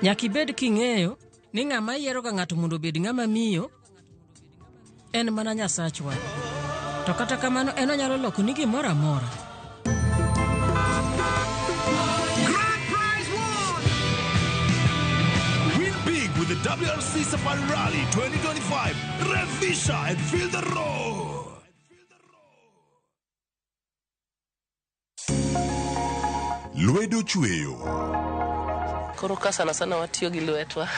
Nyaka ibed king'eyo ni ng'ama yiero ga ng'ato mondo obed ng'ama miyo en mana Nyasachwa. To kata kamano en onyalo loko ni gimoro amora. Grand prize won! Win big with the WRC Safari Rally 2025. Revisha and feel the roar. Lwedo chweyo. Koro ka sana sana watiyo gi lwetwa.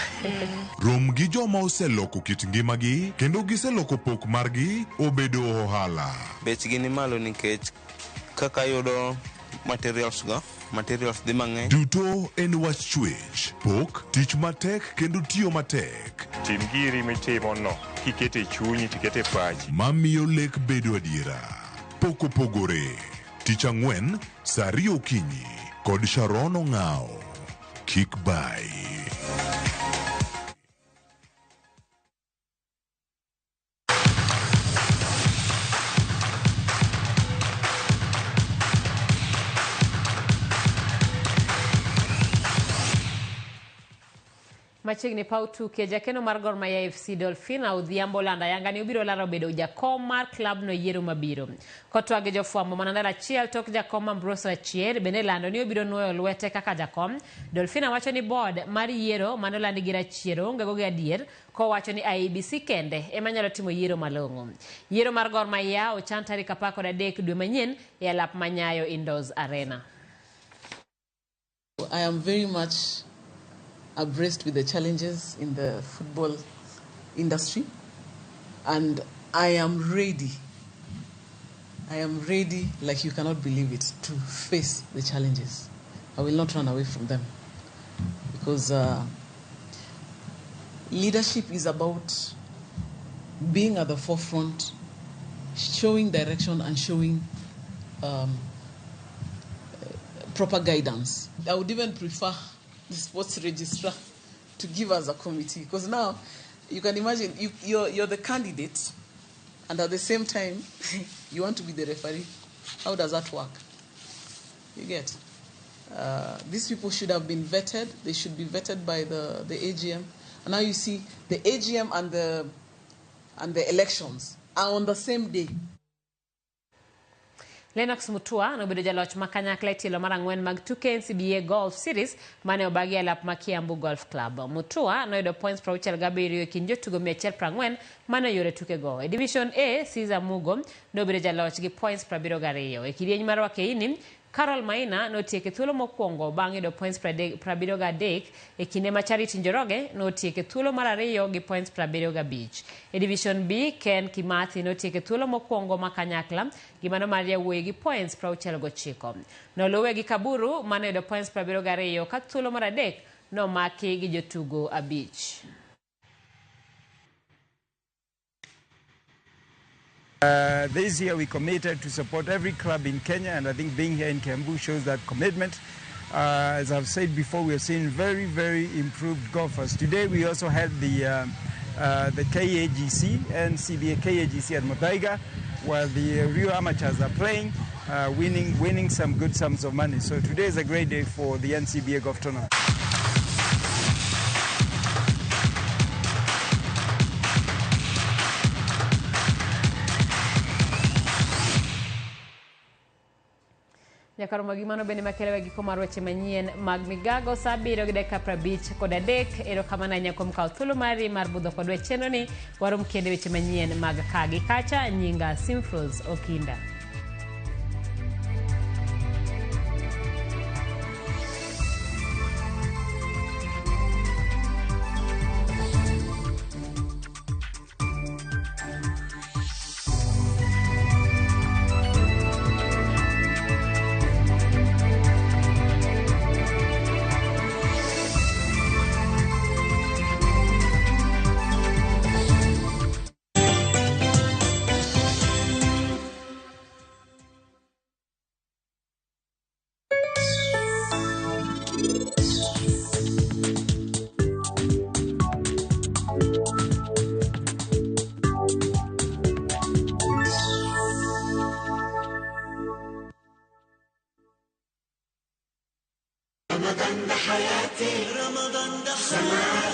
Rom gi joma oseloko kit ngimagi kendo giseloko pok margi obedo ohala. Bechgi ni malo nikech kaka yudo materials go, materials dhi mang'eny. Duto en wach chwech, pok, tich matek kendo tiyo matek. Tim giri mitimo no kikete chunyi tikete pachi. Mamiyo lek bedo adiera. Pok opogore. Tich ang'wen, saa ariyo okinyi kod Sharon Ong'ao. Kik bai. Machiegni paw tuke, jakeno mar Gor Mahia FC Dolphina Odhiambo lando ayanga ni obiro laro bedo jakom mar klabno e yiero mabiro. Kotwag gi jofwambo mana ndalo achiel tok jakom Ambrose Rachier bende lando ni obiro nuoyo lwete kaka jakom. Dolphina wacho ni board mar yiero manolandi gi Rachier onge go gi adier kowacho ni IEBC kende ema nyalo timo yiero malong'o. Yiero mar Gor Mahia ochan tarik 13 dwe manyien e alap ma Nyayo Indoors Arena. I am very much abreast with the challenges in the football industry, and I am ready. I am ready, like you cannot believe it, to face the challenges. I will not run away from them, because leadership is about being at the forefront, showing direction and showing proper guidance. I would even prefer the sports registrar to give us a committee, because now you can imagine you're the candidate and at the same time you want to be the referee. How does that work? You get? These people should have been vetted. They should be vetted by the AGM. And now you see the AGM and the elections are on the same day. Lennox Mutua nobedo jaloch ma kanyakla e tielo mar ang'wen mag tuke NCBA Golf Series mane obagi e alap ma Kiambu Golf Club. Mutua noyudo points 67 e kind jotugo 140 mane oyuoro tukego. E Division A, Caesar Mugo nobedo jaloch gi points 72. E kidieny mar Wakeini, Carol Maina notieko e thuolo mokwongo bang' yudo points 73 e kinde ma Charity Njoroge notieko e thuolo mar ariyo gi points 75. E Division B, Ken Kimathi notieko e thuolo mokwongo ma kanyakla gi mano mar yawuoyi gi points 69. Noluwe gi Kaburu mane oyudo points 72 ka thuolo mar adek nomaki gi jotugo abich. This year we committed to support every club in Kenya, and I think being here in Kiambu shows that commitment. As I've said before, we have seen very, very improved golfers. Today we also had the KAGC, NCBA KAGC at Muthaiga, while the real amateurs are playing, winning some good sums of money. So today is a great day for the NCBA Golf Tournament. Nyaka romo gi mano bende makelewa giko mar weche manyien mag migago sa 7:53. Erokamano ahinya kuom kawo thuolo mari mar budho kodwa e chenro ni. Warom kendo e weche manyien mag ka gi kacha. Nyinga Simfros Okinda. رمضان ده حياتي، رمضان ده.